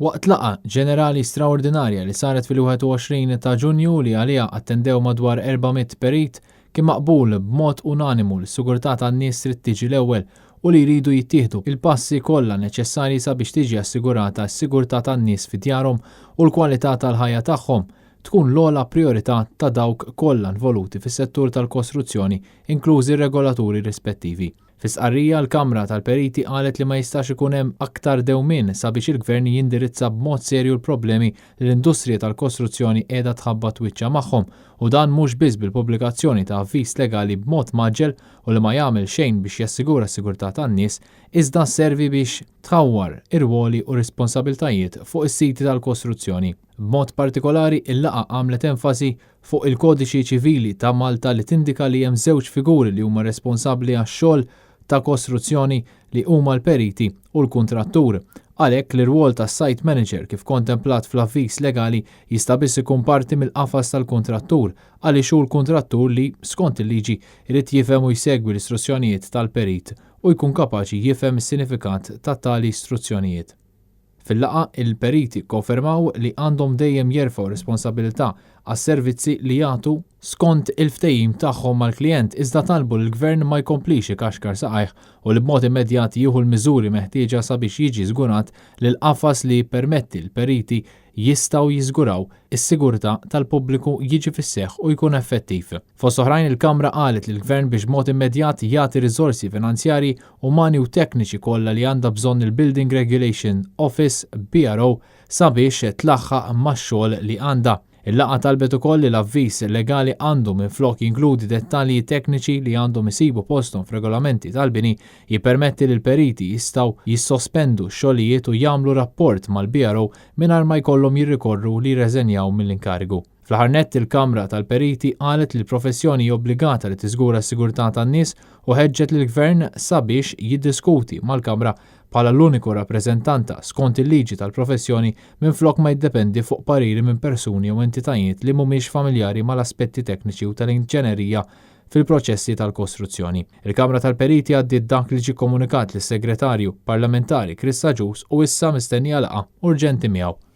Waqt laqgħa ġenerali straordinarja li saret fil-21 ta' Ġunju li għaliha attendew madwar 400 perit, kien maqbul b'mod unanimu li s-sigurtà tan-nies trid tiġi l-ewwel u li jridu jittieħdu l-passi kollha neċessarji sabiex tiġi assigurata s-sigurtà tan-nies fi djarhom u l-kwalità tal-ħajja tagħhom tkun l-ogħla prijorità ta' dawk kollha involuti fis-settur tal-kostruzzjoni inklużi r-regolaturi rispettivi. Fi stqarrija, l-Kamra tal-Periti qalet li ma jistax ikun hemm aktar dewmien sabiex il-Gvern jindirizza b'mod serju l-problemi li l-industrija tal-kostruzzjoni qiegħda tħabbat wiċċha magħhom u dan mhux biss bil-pubblikazzjoni ta' avviż legali b'mod mgħaġġel u li ma jagħmel xejn biex jassigura s-sigurtà tan-nies iżda sservi biex tħawwar ir-rwoli u r-responsabilitajiet fuq is-siti tal-kostruzzjoni. B'mod partikolari, il-laqgħa għamlet enfasi fuq il-Kodiċi Ċivili ta' Malta li tindika li hemm żewġ figuri li huma responsabbli għax-xogħol ta' kostruzzjoni li huma l-periti u l-kuntrattur. Għalhekk l-irwol tas-site manager kif kontemplat fl-avviż legali jista' biss ikun parti mill-qafas tal-kuntrattur għaliex hu l-kuntrattur li, skont il-liġi, irid jifhem u jsegwi l-istruzzjonijiet tal-perit u jkun kapaċi jifhem is-sinifikat ta' tali istruzzjonijiet. Fil-laqgħa, il-periti kkonfermaw li għandhom dejjem jerfgħu responsabilità għas-servizzi li jagħtu skont il-ftehim tagħhom mal-klijent iżda talbu lill-Gvern ma jkomplix ikaxkar saqajh u li b'mod immedjat jieħu l-miżuri meħtieġa sabiex jiġi żgurat li l-qafas li jippermetti l-periti jistgħu jiżguraw is-sigurtà tal-pubbliku jiġi fis-seħħ u jkun effettiv. Fost oħrajn il-Kamra qalet lill-Gvern biex b'mod immedjat jagħti riżorsi finanzjarji, umani u tekniċi kollha li għandha bżonn il-Building Regulation Office, BRO, sabiex tlaħħaq max-xogħol li għandha. Il-laqgħa talbet ukoll li l-avviż legali għandu minflok jinkludi dettalji tekniċi li għandhom isibu posthom f'regolamenti tal-bini jippermetti li l-periti jistgħu jissospendu x-xogħlijiet u jagħmlu rapport mal-BRO mingħajr ma jkollhom jirrikorru li jirreżenjaw mill-inkarigu. Fl-aħħar nett il-Kamra tal-Periti qalet li l-professjoni hi obbligata li tiżgura s-sigurtà tan-nies u ħeġġet lill-Gvern sabiex jiddiskuti mal-Kamra bħala l-uniku rappreżentanta skont il-liġi tal-professjoni minflok ma jiddependi fuq pariri minn persuni jew entitajiet li mhumiex familjari mal-aspetti tekniċi u tal-inġenerija fil-proċessi tal-kostruzzjoni. Il-Kamra tal-Periti għaddiet dak li ġie kkomunikat lis-Segretarju Parlamentari Chris Agius u issa mistennija laqgħa urġenti miegħu.